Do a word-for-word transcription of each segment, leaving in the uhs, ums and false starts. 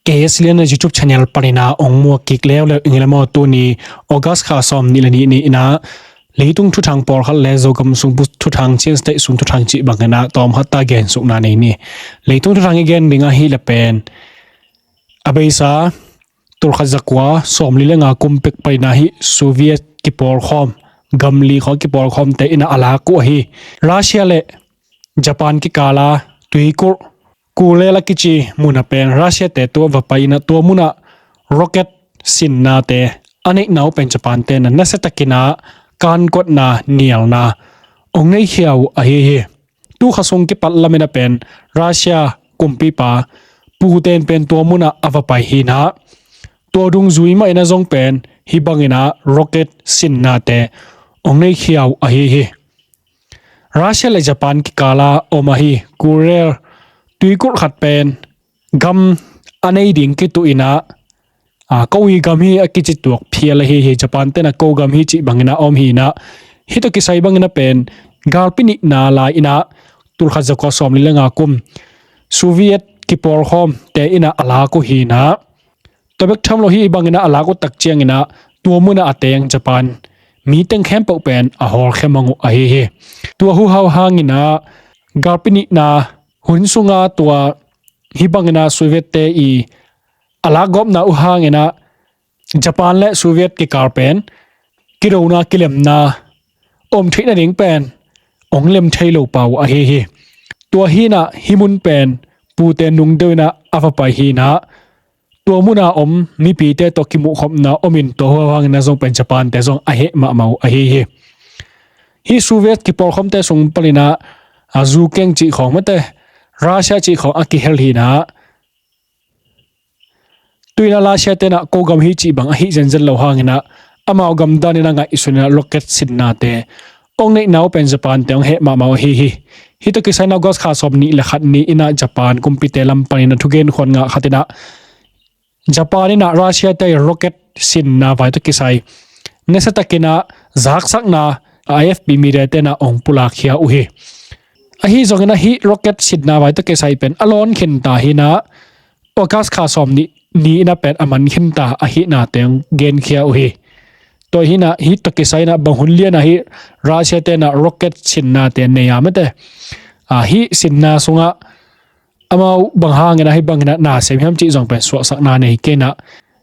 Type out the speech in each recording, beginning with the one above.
K S Lian na YouTube channel panina ong muak kik leuleu ing le maw. Tuni August kha sawm nih le nih ni ina leitung thuthang pawlkhat le Zogam sung thuthang, Chin State sung thuthang cih bangina tawm khat ta gen sukna nei ni. Leitung thuthang i gen ding ahi le pen a beisa tulkhat zakua sawmli le nga kum pek panina hi Soviet kipawlkhawm, gamli khaw kipawlkhawmte ina a lak uh ahi. Russia le Japan kikala tuikulh Kuril a kici muna pen Russia te tua va pai ina tua muna rocket sinnate a neihna uh pen Japan te na nasiatakina kankotna nialna ong neikhia uh ahi hi. Tu kha sung kipat lamina pen Russia kumpipa Putin pen tua muna a va pai hina tua dungzui mah ina zong pen hi bangina rocket sinnate ong neikhia uh ahi hi. Russia le Japan kikala om ahi Kuril tuikulh khat pen gam a nei ding kituh ina, a, ko i gam hi a kici tuak phial ahi hi. Japan tena ko gam hi cih bangina om hina. Hi tawh kisai bangina pen galpi nihna lai ina tulkhat zakua sawmli le nga kum Soviet kipawlkhawmte ina a lak uh hina. Tua bek tham lo hi bangina a lak uh tak ciangina tua muna a teng Japan mi teng khempeuh pen a hawlkhia mang uh ahi hi. Tua huhau hangina galpi nihna hun sunga tua hi bangina Soviet te i a lakgawpna uh hangina Japan le Soviet kikal pen kidona kilemna om theih nading pen ong lem thei lo pau ahi hi. Tua hina hi mun pen Putin nungdeuh ina a va pai hina tua muna om mipite tawh kimuhkhopna omin tua huhau hangina zong pen Japan te zong a heh mahmah uh ahi hi. Hi Soviet kipawlkhawmte sung panina a zukeng cih khawng mate Russia cih khawng a kihel hina tuina Russia tena ko gam hi cih bang ahi zenzen lo hangina amau gam danina ngaihsunina rocket sinnate ong neihna uh pen Japan te ong heh mahmah uh ahi hi. Hi tawh kisai ina August kha sawm nih le khat ni ina Japan kumpite lam panina thugen khuan ngah khat ina Japan ina Russia te rocket sinna vai tawh kisai nasiatakina zaksakna I F P media tena ong pulakkhia uh hi. Ahi zongina hi rocket sinna vai tawh kisai pen a lawn khinta hina August kha sawm nih ni ina pen a man khinta ahina teng genkhia uh hi. Tua hina hi tawh kisai ina bang hun liana hi Russia tena rocket sinnate nei a mate, a, hi sinna sunga amau bang hangina hi bangina na sem hiam cih zong pen suahsakna nei kei ina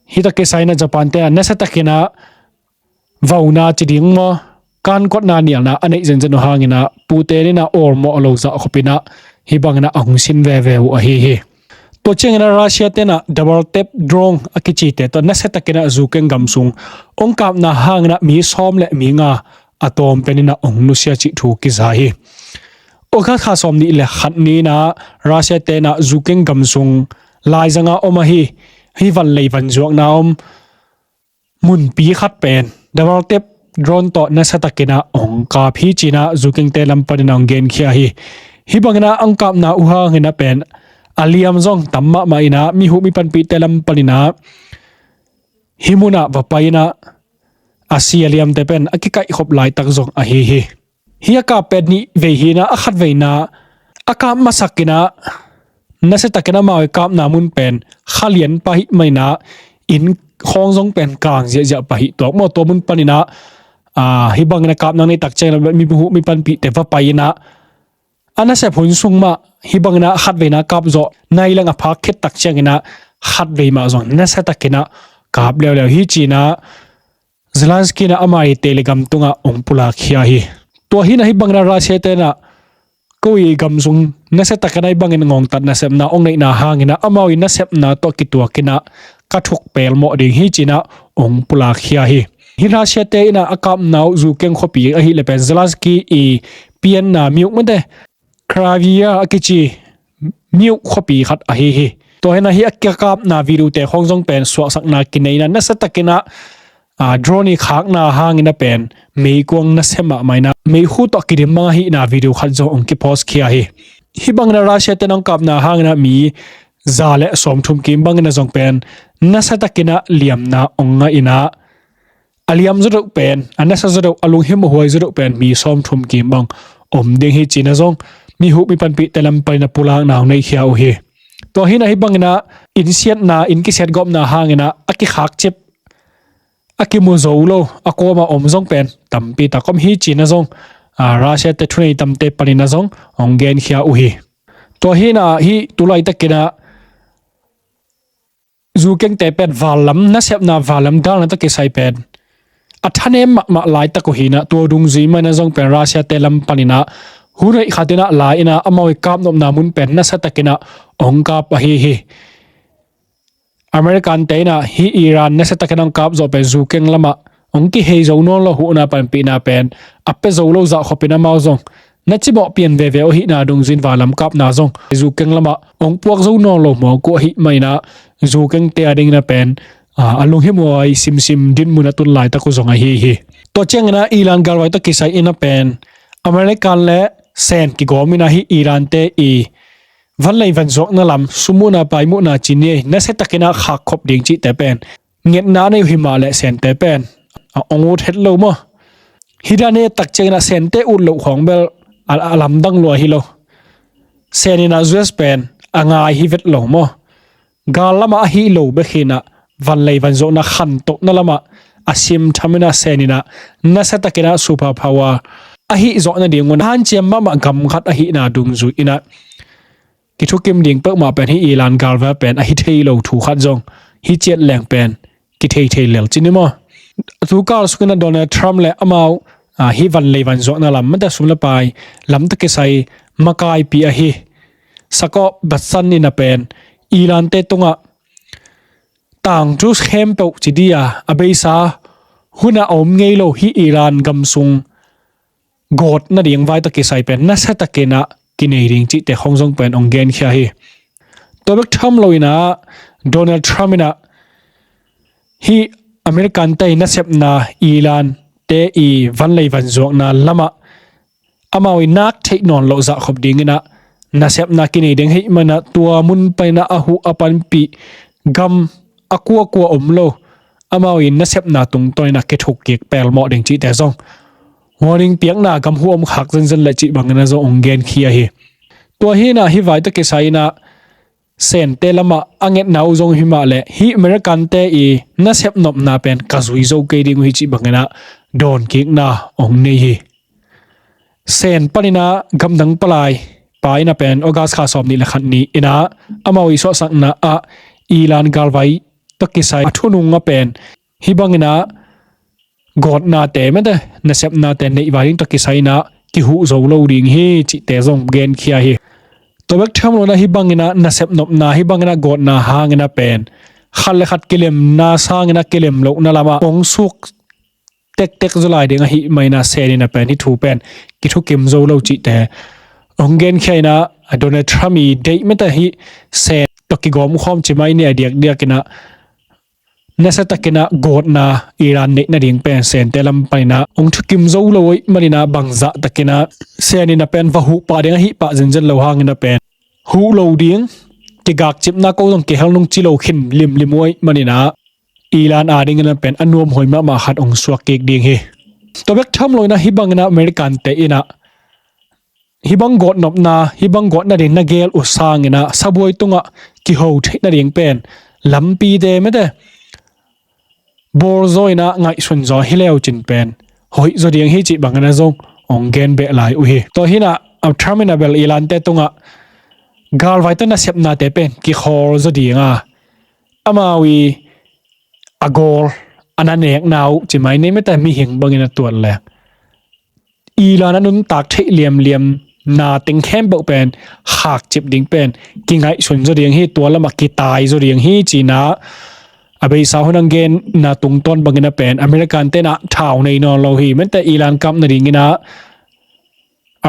hi tawh kisai ina Japan tena nasiatakina vauna ci ding maw kankotna nialna a neih zenzen uh hangina Putin ina awlmawh lo zah khopina hi bangina a hong sin veve uh ahi hi. Tua ciangina Russia tena double tap drone a kicite tawh nasiatakina zukeng gam sung ong kapna hangina mi sawm le mi nga a tawm penina ong nusia cih thu kiza hi. August kha sawm nih le khat nina Russia tena zukeng gam sung laizanga om ahi hi van lei van zuakna om munpi khat pen double tap drone tawh nasiatakina ong kap hi cina zukengte lam panina ong genkhia hi. Hi bangina ong kapna uh hangina pen a liam zong tam mahmah ina mi huh mi panpihte lam panina hi muna va pai ina a si a liamte pen a kikaihkhop laitak zong ahi hi. Hi a kap pen nih vei hina a khat veina a kap masakina nasiatakina amau i kapna mun pen khalian pahih maina inn khawng zong pen kang ziahziah pahih tuak maw tua mun panina, a, hi bangina kapna nei tak ciangina mi buhuh mi panpihte va pai ina a nasep hun sung mah hi bangina khat veina kap zawh nai leng a phak khit tak ciangina khat vei mah zong nasiatakina kap leuleu hi cina Zelensky na ama i Telegram tunga ong pulakkhia hi. Tua hina hi bangina Russia tena ko i gam sung nasiatakina hi bangin ngongtat nasepna ong neihna hangina amau i nasepna tawh kituakina ka thuk pelmawh ding hi cina ong pulakkhia hi. Hi Russia te ina a kapna uh zukeng khuapi ahi le pen Zelensky i pianna miuk mate Crimea a kici miuk khuapi khat ahi hi. Tua hina hi a kikapna video te khawng zong pen suahsakna kineina nasiatakina, a, drone i khakna hangina pen meikuang nasia mahmah ina meikhu tawh kidim mang ahina video khat zong ong kipost khia hi. Hi bangina Russia tena ong kapna hangina mi za le sawmthum kim bangina zong pen nasiatakina liamna ong ngah ina a liam zaw deuh pen a nasa zaw deuh a lunghimawh huai zaw deuh pen mi sawmthum kim bang om ding hi cina zong mi huh mi panpihte lam panina pulakna ong neikhia uh hi. Tua hinah hih banginah inn siatna, inn kisiat gawpna hanginah a kikhakcip, a kimu zo lo, a kuamah om zong pen tampi tak om hi cinah zong Russia-te thunei tamte paninah zong hong genkhia uh hi. Tua hinah hih tulaitakinah zukengte pen vallam, nasepna vallam dalna tawh kisai pen a thanem mahmah laitak uh hinah, tua dungzui manah zong pen Russia-te lam paninah hun hoih khatinah lai-inah amau i kapnopna mun pen nasatakinah hong kap ahi hi. American-te inah hih Iran nasatakinah hong kap zawh pen zukeng lamah hong kihei zo nawn lo, huhna panpihna pen a pia zo lo zahkhopin amau zong na cimawh pian veve uh hihna dungzuin vallam kapna zong zukeng lamah hong puak zo nawn lo mawk uh ahih maninah zukengte a dinginah pen a lunghimhuai simsim dinmun a tun laitak uh zong ahi hi. Tua cianginah Iran galvai tawh kisai inah pen American le Sen kigawm inah hih Iran-te i vanlei vanzuakna lam, sum muhna pai muhna cih ni, nasiatakinah khakkhop ding cihte pen ngetna nei uh himah leh Sente pen a hong ut het lo maw? Hih dan hi tak cianginah Sente ut loh khawng bel a, a lamdang lua hi lo. Sen inah U S pen a ngai hi vet lo maw? Gal lamah ahi lo bek hinah vanlei vanzuakna khantohna lamah a simtham inah Sen inah nasiatakinah superpower ahi zawh nading un hanciam mahmah gam khat ahihna dungzui inah kithukim ding peuhmah pen hih Iran galvai pen ahi thei lo thu khat zong hih ciat leng pen kithei thei lel cih ni maw? Tukal sungin a Donald Trump le amau a hih vanlei vanzuakna lam mate sum le pai lam tawh kisai makaipi ahi Sakawh Batsan inah pen Iran-te tungah tangthu khempeuh ci dih a, a beisa hunah a om ngei lo hih Iran gam sung gawt nading vai tawh kisai pen nasiatakinah kinei ding cihte khawng zong pen hong genkhia hi. Tua bek tham loinah Donald Trump inah hih American-te i nasepna, Iran-te i vanlei vanzuakna lamah amau i nak theih nawn loh zahkhop dinginah nasepna kinei ding ahih manah tua mun paninah a huh a panpih gam a kuakua om lo, amau i nasepna tungtawninah kithuk kik pelmawh ding cihte zong warning piakna gam huh om khak zenzen le cih banginah zong hong genkhia hi. Tua hinah hih vai tawh kisai inah Sente lamah a ngetna uh zong himah leh hih American-te i nasep nopna pen ka zui zo kei ding uh hi cih banginah dawnkikna hong nei hi. Sen paninah gamdang palai pa inah pen August kha sawm nih le khat ni inah amau i suahsakna ah Iran galvai tawh kisai a thunung ah pen hih banginah gawtnate mate nasepnate neih vai ding tawh kisai inah kihuh zo lo ding hi cihte zong genkhia hi. Tua bek tham loinah hih banginah nasep nopna, hih banginah gawtna hanginah pen khat le khat kilemna sanginah kilem lohna lamah hong suk tektek zaw lai ding ahih maninah Sen inah pen hih thu pen kithukim zo lo cihte hong genkhia inah Donald Trump i deih mate hih Sen tawh kigawm khawm ci mai ni a diakdiakinah nasiatakinah gawtna Iran neih nading pen Sente lam paninah hong thukim zo lo ahih maninah bangzahtakinah Sen inah pen va huh pah ding ahih pah zenzen lo hanginah pen huh lo ding, kigakcipna ko zong kihel nung ci lo khin limlim uh ahih maninah Iran a dinginah pen a nuamhuai mahmah khat hong suak kik ding hi. Tua bek tham loinah hih banginah American-te inah hih bang gawtnopna, hih bang gawt nading na gel uh sanginah sabuai tungah kiho theih nading pen lampite mate bawlzaw inah ngaihsun zaw hi leu cin pen hoih zaw ding hi cih banginah zong hong gen beh lai uh hi. Tua hinah a Trump inah bel Iran-te tungah galvai tawh nasepnate pen kikhawl zaw dinga amau i a gawl a na nekna uh ci mai ni mate mihing bangin a tuat leng Iran a nuntak theih liamliam na teng khempeuh pen khakcip ding pen kingaihsun zaw ding hi, tua lamah kitai zaw ding hi cinah a beisa hun a genna tungtawn bangin a pen American tenah thau nei nawn lo hi, mate Iran kap nadinginah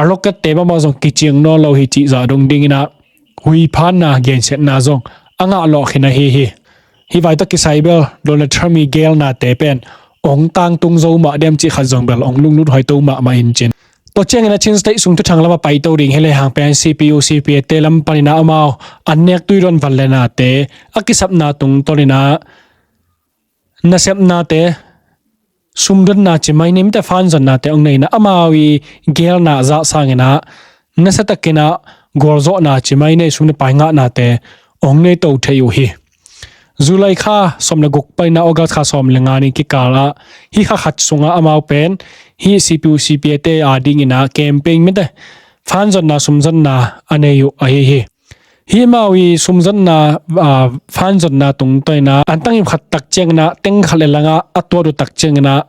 a rocket te mahmah zong kiciang nawn lo hi cih zah dong dinginah huiphanna gensiatna zong a ngah lawh khin ahi hi. Hih vai tawh kisai bel Donald Trump i gelnate pen ong tangtung zo mah diam cih khat zong bel ong lunglut hoito mahmah in cin. Tua ciangin a Chin State sung thuthang lamah paito ding hi lehang pen C P U, C P A te lam paninah amau an nek tuidawn van le nate a kisapna tungtawninah nasepnate, sumdonna ci mai ni, mate fanzonnate ong nei inah amau i gelna zah sanginah nasatakinah gualzawhna ci mai ni, sum le pai ngahnate ong nei to thei uh hi. July kha sawm le guk panin ah August kha sawm le nga ni kikal ah hih kha khat sungah amau pen hih C P U C P A te a dingin ah campaign mite fanzonna sumzonna a nei uh ahi hi. Hih amau i sumzonna, aa, fanzonna tungtawn in ah antang ip khat tak ciangin ah teng khat le langah a tuat uh tak ciangin ah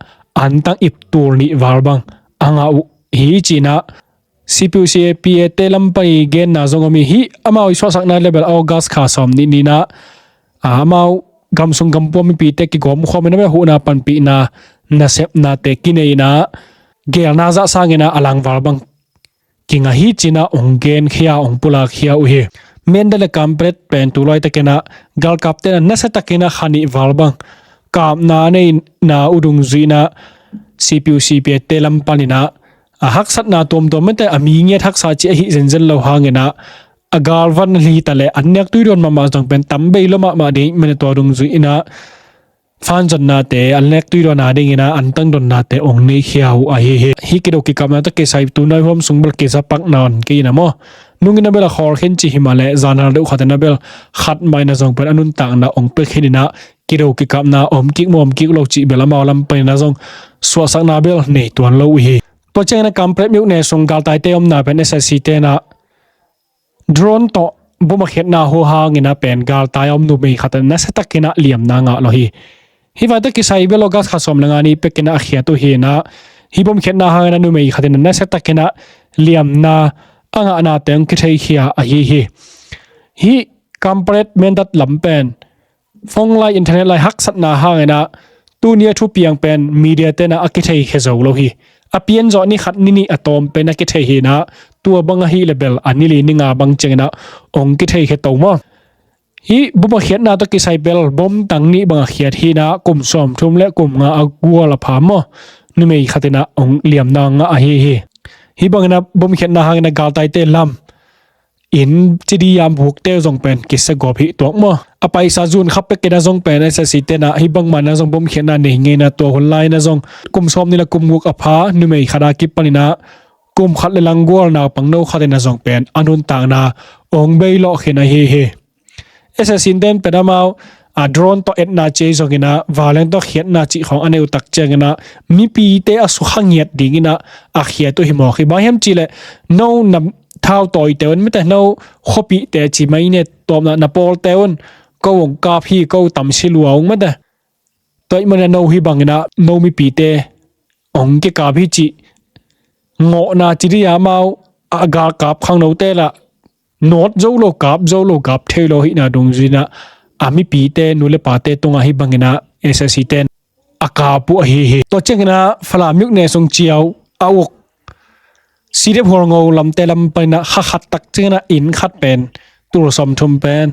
antang ip tul nih val bang a ngah uh hi ci-in ah C P U C P A te lam pan i genna zong om hi. Hih amau i suahsakna le bel August kha sawm nih ni-in ah, aa, amau gamsung gampua mipite kigawmkhawm in ah huhna panpihna nasepnate kinei in ah geelna zah sangin ah a langval bang kingah hi ci-in ah ong genkhia, ong pulakkhia uh hi. Mindat le Kanpetlet pen tu laitakin ah galkapte in ah nasiatakin ah kha nih val bang kapna a neihna uh dungzui in ah C P U C P A te lam panin ah a haksatna tuamtuam mite, a mi ngiat haksa cih ahi zenzen lo hangin ah a galvan a hli ta leh an nek tui dawn mahmah zong pen tam bei lo mahmah ding ahih manin ah tua dungzui in ah fanzonnate an nek tui dawn a dingin ah antang donnate ong neikhia uh ahi hi. Hih kido kikapna tawh kisai tu nai huam sung bel kiza pak nawn kei in ah maw, nung in ah bel a khawl khin cih hi mah leh zanhal deuh khat in ah bel khat mah in ah zong pen a nuntakna ong pia khin in ah kido kikapna om kik maw om kik lo cih bel amau lam panin ah zong suahsakna bel nei tuan lo uh hi. Tua ciangin ah Kanpetlet myone sung galtaite omna pen S S C te in ah drone tawh bom a khiatna uh hangin ah pen galtai a om numei khat in ah nasiatakin ah liamna ngah lo hi. Hih vai tawh kisai bel August kha sawm le nga ni pekin ah a khiat uh hi-in ah hih bom khiatna hangin ah numei khat in ah nasiatakin ah liamna a ngahnate ong kitheikhia ahi hi. Hih Kanpetlet Mindat lam pen phone lai, internet lai haksatna hangin ah tuni a thupiang pen media te in ah a kitheikhia zo lo hi. A pianzawh ni khat ni nih a tawm pen a kithei hi-in ah tua bang ahih leh bel a ni li ni nga bang ciangin ah ong kitheikhia to maw. Hih bom a khiatna tawh kisai bel bom tang nih bang a khiat hi-in ah kum sawmthum le kum nga a gual a pha maw, numei khat in ah ong liamna ngah ahi hi. Hih bangin ah bom khiatna hangin ah galtaite lam inn cidi a mukte uh zong pen kisia gawp hi tuak maw. A paisa zun kha pekin ah zong pen S S C te in ah hih bangmah in ah zong bom khiatna nei ngei in ah tua hun lai in ah zong kum sawmnih le kum guk a pha numei khat a kipanin ah kum khat le lang gual naupang no khat in ah zong pen a nuntakna ong beilawh khin ahi hi. S S C te in pen amau a drone tawh etna ci zongin ah vanleng tawh khiatna cih khawng a nei uh tak ciangin ah mipite a sukha ngiat dingin ah a khiat uh hi mawk hi. Bang hiam cih leh no na thautawite un mite, no khuapihte ci mai ne, tawpna na pawlte un ko ong kap hi, ko tam si lua ung mite. Tua ahih manin ah no hih bangin ah no mipite ong kikap hi cih ngawhna cidi a amau a galkap khangnote lah nawt zo lo, kap zo lo, kap thei lo ahihna dungzui in ah a mipite, nu le pate tungah hih bangin ah S S C te in a kap uh ahi hi. Tua ciangin ah Falam myone sung ciau a uk C D F Hualngo lamte lam panin ah kha khat tak ciangin ah inn khat pen tul sawmthum pen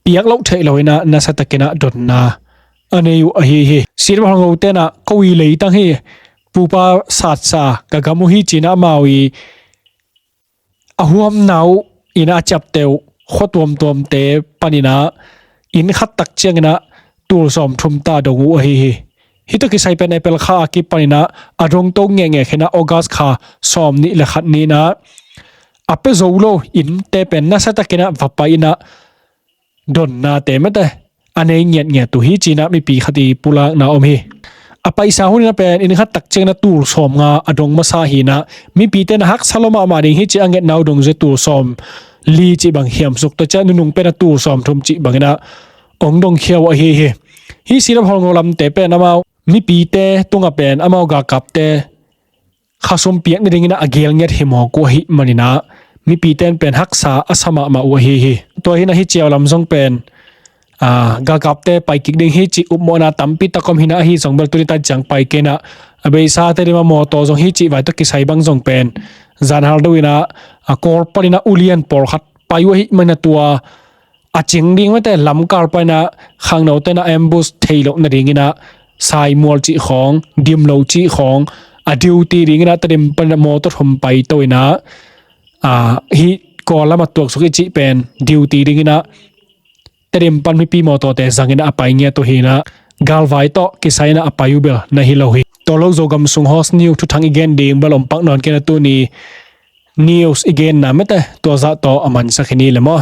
piak loh theih loin ah nasiatakin ah donna a nei uh ahi hi. C D F Hualngo te in ah ko i leitang hi, pupa satsa ka gam uh hi ci-in ah amau i a huamna uh in ah a ciapteh uh khua tuamtuamte panin ah inn khat tak ciangin ah tul sawmthum ta dong uh ahi hi. Hih tawh kisai pen April kha a kipanin ah a dongto ngekngek hi-in ah August kha sawmnih le khat ni-in ah a pia zo lo innte pen nasiatakin ah va pai-in ah donnate mite a nei ngiatngiat uh hi ci-in ah mipi khat i pulakna om hi. A paisa hun in ah pen inn khat tak ciangin ah tul sawmnga a dong masa hi-in ah mipite in ah haksa lua mahmah ding hi cih a ngetna uh dungzui tul sawmli cih bang hiamsuk, tua ciang nunung pen ah tul sawmthum cih bangin ah ong dongkhia uh ahi hi. Hih C D F Hualngo lamte pen amau mipite tungah pen amau galkapte khasum piak nadingin ah a geel ngiat hi mawk uh ahih manin ah mipite in pen haksa a sa mahmah uh ahi hi. Tua hi-in ah hih ciau lam zong pen, aa, galkapte pai kik ding hi cih upmawhna tampi tak om hi-in ah ahi zong bel tuni tan ciang pai kei-in ah a beisa Tedim a mawtaw zong hi cih vai tawh kisai bang zong pen zanhal deuh in ah a Kawl panin ah ulian pawlkhat pai uh ahih manin ah tua a cing ding mite lamkal panin ah khangnote in ah ambush thei loh nadingin ah saimual cih khawng, dim lo cih khawng, a duty dingin ah Tedim panin ah mawtaw thum paito in ah, aa, hih Kawl lam a tuaksuk i cih pen duty dingin ah Tedim pan mipi mawtawte zangin ah a pai ngiat uh hi-in ah galvai tawh kisai-in ah a pai uh bel na hi lo hi. Tua lo Zogam sung hawsni uh thuthang i gen ding bel om pak nawn kei-in ah tuni news i genna mite tua zah tawh a mansak hi ni le maw.